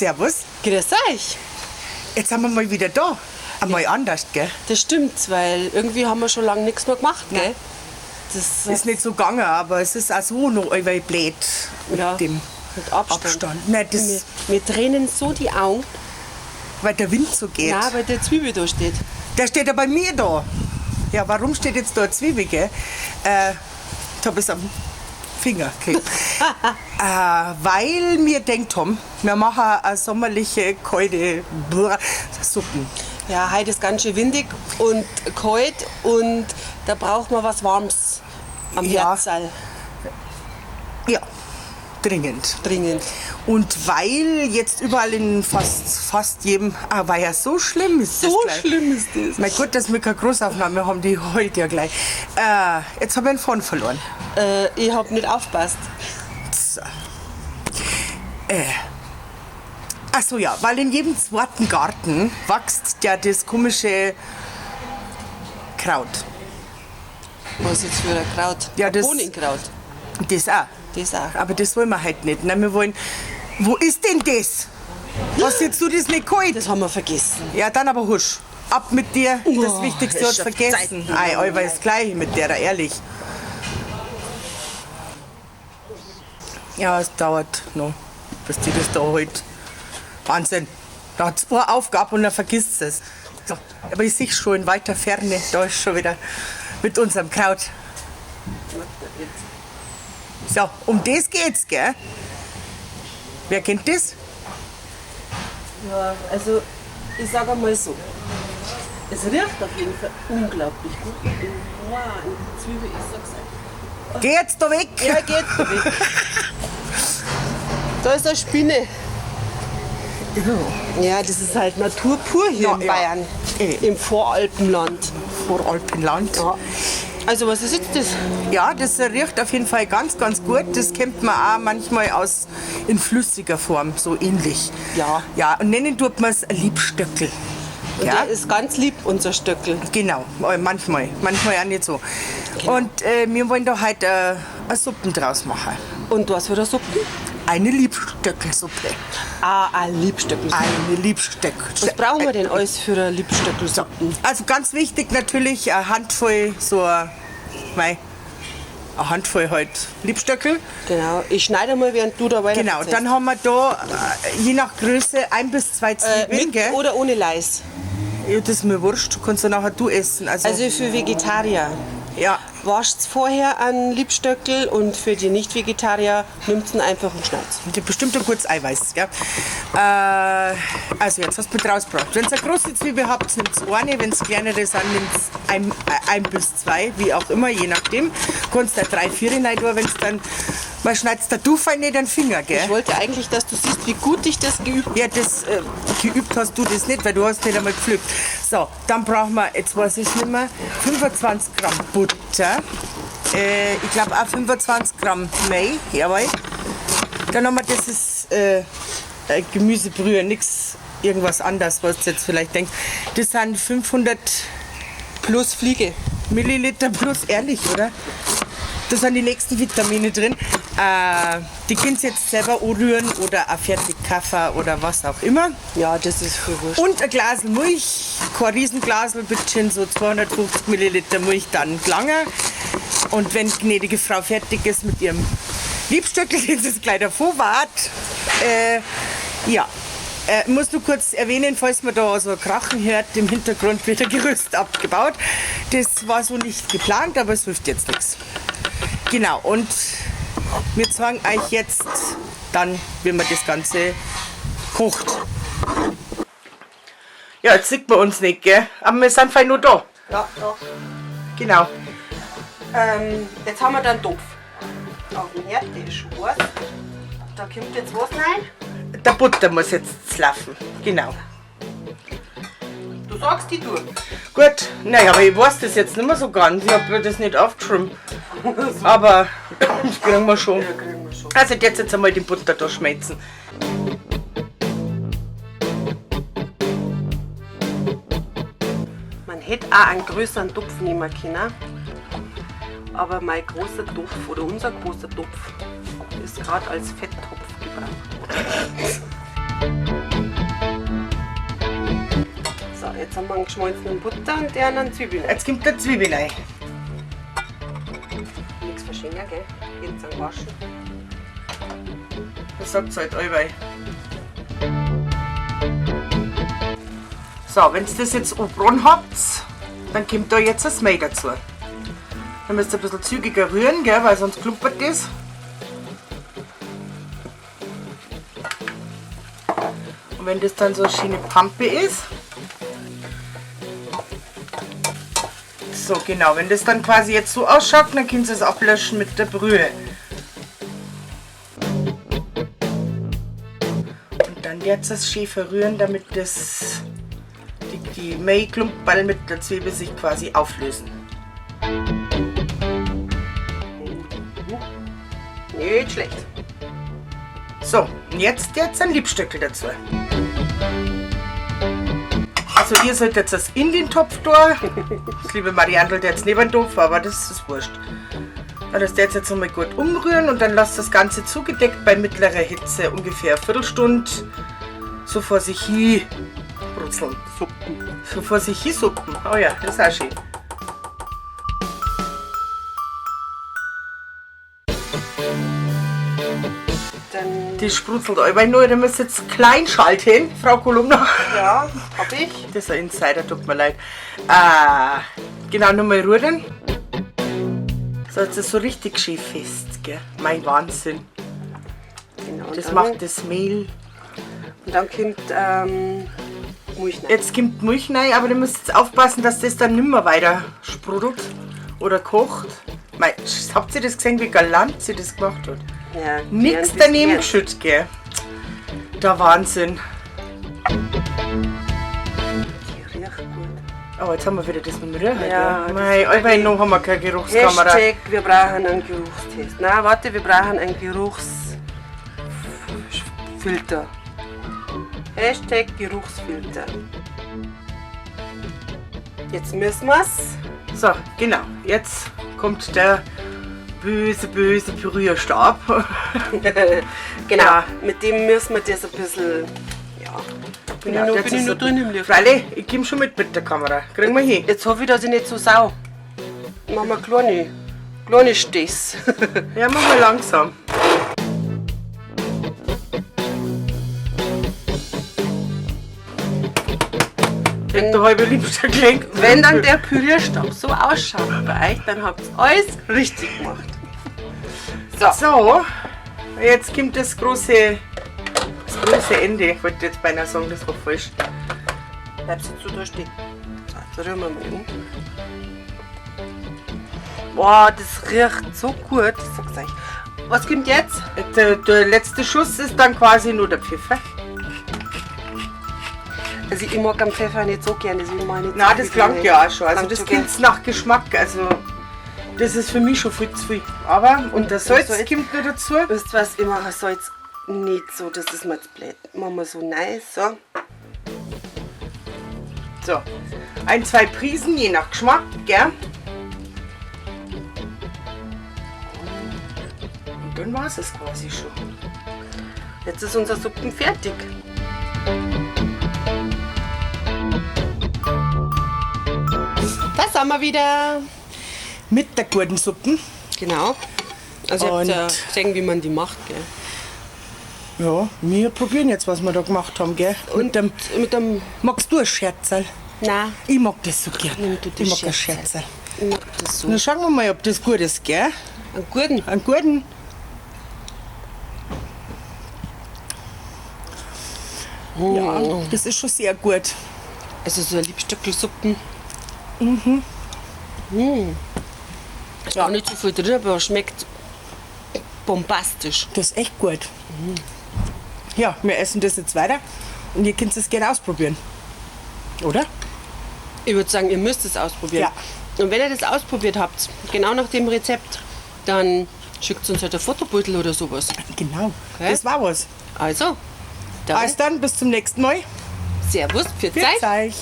Servus. Grüß euch. Jetzt sind wir mal wieder da. Einmal anders, gell? Das stimmt, weil irgendwie haben wir schon lange nichts mehr gemacht, gell? Das Ist nicht so gegangen, aber es ist auch so noch allweil blöd mit Ja, dem mit Abstand. Abstand. Nein, das, Mir tränen so die Augen. weil der Wind so geht. Nein, weil der Zwiebel da steht. Der steht ja bei mir da. Ja, warum steht jetzt da eine Zwiebel, gell? Ich hab es am Finger gekriegt. Weil wir denkt haben, wir machen eine sommerliche, kalte Suppen. Ja, heute ist ganz schön windig und kalt und da braucht man was Warmes am Ja. Herzal. Ja, dringend. Dringend. Und weil jetzt überall in fast jedem, ah, war ja so schlimm ist das So gleich. schlimm ist das. Mein Gott, dass wir keine Großaufnahme haben, die heult ja gleich. Jetzt habe ich einen Faden verloren. Ich hab nicht aufgepasst. So. Ach so, ja, weil in jedem zweiten Garten wächst ja das komische Kraut. Was jetzt für ein Kraut? Ja, das- Bohnenkraut. Das auch. Das auch. Aber das wollen wir halt nicht. Nein, wir wollen. Wo ist denn das? Was jetzt du das nicht geholt? Das haben wir vergessen. Ja, dann aber husch. Ab mit dir. Das Oh, Wichtigste ist hat schon vergessen. Zeit. Ei, allweil das Gleiche mit der, ehrlich. Ja, es dauert noch, bis die das da holt. Wahnsinn. Da hat es eine Aufgabe und dann vergisst es. So, aber ich sehe schon in weiter Ferne, da ist schon wieder mit unserem Kraut. So, um das geht's, gell? Wer kennt das? Ja, also ich sag einmal so. Es riecht auf jeden Fall unglaublich gut. Wow, die Zwiebel, ich sag's euch. Geh jetzt da weg! Ja, geht weg. Da ist eine Spinne. Ja, das ist halt Natur pur hier Ja, in ja. Bayern. Eh. Im Voralpenland. Voralpenland. Ja. Also was ist jetzt das? Ja, das riecht auf jeden Fall ganz, ganz gut. Das kennt man auch manchmal aus in flüssiger Form, so ähnlich. Ja. Ja, und nennen tut man es Liebstöckel. Und Ja, der ist ganz lieb, unser Stöckel. genau. Manchmal. Manchmal auch nicht so. Genau. Und wir wollen da heute eine Suppe draus machen. Und was für eine Suppe? Eine Liebstöckelsuppe. Ah, eine Liebstöckelsuppe. Eine Liebstöckel. Was brauchen wir denn alles für eine Liebstöckelsuppe? Also ganz wichtig natürlich eine Handvoll, so eine, mei, eine Handvoll halt Liebstöckel. Genau, ich schneide mal, während du da weiter Genau, erzählst. dann haben wir da je nach Größe 1 bis 2 Zwiebeln, mit gell? oder ohne Leis? Ja, das ist mir wurscht, du kannst ja nachher du essen. Also, Also für Vegetarier. ja, Wascht's vorher an Liebstöckel und für die Nicht-Vegetarier nimmt's ihn einfach und schneidet's. und bestimmt ein gutes Eiweiß, gell? Also jetzt hast du mit rausgebracht. Wenn ihr eine große Zwiebel habt, nehmt eine, wenn es kleinere sind, nehmt ein bis 2, wie auch immer, je nachdem. Kannst da 3, 4 rein tun, wenn's dann, man schneidet's da du fein nicht den Finger, gell? Ich wollte eigentlich, dass du siehst, wie gut ich das geübt habe. Ja, das geübt hast du das nicht, weil du hast nicht einmal gepflückt. So, dann brauchen wir, jetzt weiß ich nicht mehr, 25 Gramm Butter. Ich glaub auch 25 Gramm Mehl, jawohl. Dann haben wir, das ist Gemüsebrühe, nix irgendwas anderes, was du jetzt vielleicht denkst. Das sind 500 plus Fliege. Milliliter plus, ehrlich, oder? Da sind die nächsten Vitamine drin. Die könnt ihr jetzt selber anrühren oder auch fertig Kaffee oder was auch immer. Ja, das ist für wurscht. Und ein Glas Milch, kein Riesenglasl, bitteschön, so 250 Milliliter Milch dann gelangen. Und wenn die gnädige Frau fertig ist mit ihrem Liebstöckel, den sie es gleich davor wart, ja. Muss nur kurz erwähnen, falls man da so ein Krachen hört, im Hintergrund wird ein Gerüst abgebaut. Das war so nicht geplant, aber es hilft jetzt nichts. Genau, und wir zeigen euch jetzt dann, wie man das Ganze kocht. Ja, jetzt sieht man uns nicht, gell? Aber wir sind fein nur da. Ja, ja. Genau. Jetzt haben wir dann Topf. Auf dem Herd, der ist schon heiß. Da kommt jetzt was rein. Der Butter muss jetzt laufen. Genau. Du sagst die du. Gut, naja, aber ich weiß das jetzt nicht mehr so ganz. Ich hab mir das nicht aufgeschrieben. Aber das kriegen wir schon. Ja, kriegen wir schon. Also jetzt einmal die Butter da schmelzen. Man hätte auch einen größeren Topf nehmen können. Aber mein großer Topf oder unser großer Topf ist gerade als Fetttopf gebraucht worden. Jetzt haben wir einen geschmolzenen Butter und der einen Zwiebeln. Jetzt kommt der Zwiebel rein. Nichts verschenken, gell? Jetzt dann waschen. Das sagt's halt allweil. So, wenn ihr das jetzt angebrannt habt, dann kommt da jetzt das Mehl dazu. Dann müsst ihr ein bisschen zügiger rühren, gell, weil sonst klumpert das. Und wenn das dann so eine schöne Pampe ist, so genau, wenn das dann quasi jetzt so ausschaut, dann könnt ihr es ablöschen mit der Brühe. Und dann jetzt das schön verrühren, damit das, die Mehlklumperl mit der Zwiebel sich quasi auflösen. Nicht schlecht. So, und jetzt ein Liebstöckel dazu. Also ihr sollt jetzt das in den Topf tun. Das liebe Mariandl, der jetzt neben den Topf, aber das ist wurscht. Dann das jetzt nochmal gut umrühren und dann lasst das Ganze zugedeckt bei mittlerer Hitze ungefähr eine Viertelstunde so vor sich hin brutzeln. Suppen. So vor sich hin suppen. Oh ja, das ist auch schön. Dann, Die sprutzelt allweil nur, da müsst ihr jetzt klein schalten, Frau Kolumna. ja, hab ich. Das ist ein Insider, tut mir leid. Genau, nochmal rühren. So, jetzt ist so richtig schön fest, gell? Mein Wahnsinn. Genau, und Das dann, macht das Mehl. Und dann kommt Milch rein. Jetzt kommt Milch rein, aber du müsst jetzt aufpassen, dass das dann nimmer weiter sprudelt oder kocht. Mei, habt ihr das gesehen, wie galant sie das gemacht hat? Ja, Nix gern, daneben gern. geschüttet, gell? Der Wahnsinn. Die riecht gut. Oh, jetzt haben wir wieder das mit dem Rührei, Ja, gell? das Mei, ist allweil noch haben wir keine Geruchskamera. Hashtag, wir brauchen einen Geruchstest. Nein, warte, wir brauchen einen Geruchsfilter. Hashtag Geruchsfilter. Jetzt müssen wir's. So, genau. Jetzt kommt der böse, böse Pürierstab. Genau, Ja. mit dem müssen wir das ein bisschen. Ja. Bin Genau, ich noch, das bin ich ist noch so- drin im Licht? Freilich, ich komm schon mit der Kamera. Kriegen wir hin. Jetzt hoffe ich, dass ich nicht so sau. Machen wir kleine Stehs. Ja, machen wir langsam. Wenn der halbe Liebster klingt. Wenn dann der Pürierstab so ausschaut bei euch, dann habt ihr alles richtig gemacht. So, So, jetzt kommt das große Ende. Ich wollte jetzt beinahe sagen, das war falsch. Bleibst du so da stehen. So, jetzt rühren wir mal um. Boah, das riecht so gut, ich sag's euch. Was kommt jetzt? Der letzte Schuss ist dann quasi nur der Pfeffer. Also ich mag am Pfeffer nicht so gern, deswegen mache ich nicht Nein, so das viel klangt rein. ja auch schon. Also Klangt das schon gern. kommt nach Geschmack. Also das ist für mich schon viel zu viel. Aber, und der Salz Salz. kommt noch dazu. Weißt du was, ich mache Salz nicht so, das ist mir zu blöd. Machen wir so nice, so. So, 1, 2 Prisen, je nach Geschmack, gell? Und dann war's es quasi schon. Jetzt ist unsere Suppen fertig. Da sind wir wieder. Mit der guten Suppen. Genau. Also ihr habt ja Und- gesehen, wie man die macht, gell? Ja, wir probieren jetzt, was wir da gemacht haben, gell? Und dem, Mit dem... magst du ein Scherzerl? Nein, Ich mag das so gern. Nimm du das Ich mag ein Scherzerl. Scherzerl. ich mag das so. Na, schauen wir mal, ob das gut ist, gell? Einen guten. Einen guten. Ja, das ist schon sehr gut. Also so eine Liebstöckelsuppen. Mhm. Ist auch nicht so viel drin, aber schmeckt bombastisch. Das ist echt gut. Ja, wir essen das jetzt weiter und ihr könnt es gerne ausprobieren. Oder? Ich würde sagen, ihr müsst es ausprobieren. Ja. Und wenn ihr das ausprobiert habt, genau nach dem Rezept, dann schickt uns halt ein Fotobeutel oder sowas. Genau. Okay. Das war was. Also, dann Also dann, bis zum nächsten Mal. Servus, pfiat Pfiat euch. euch.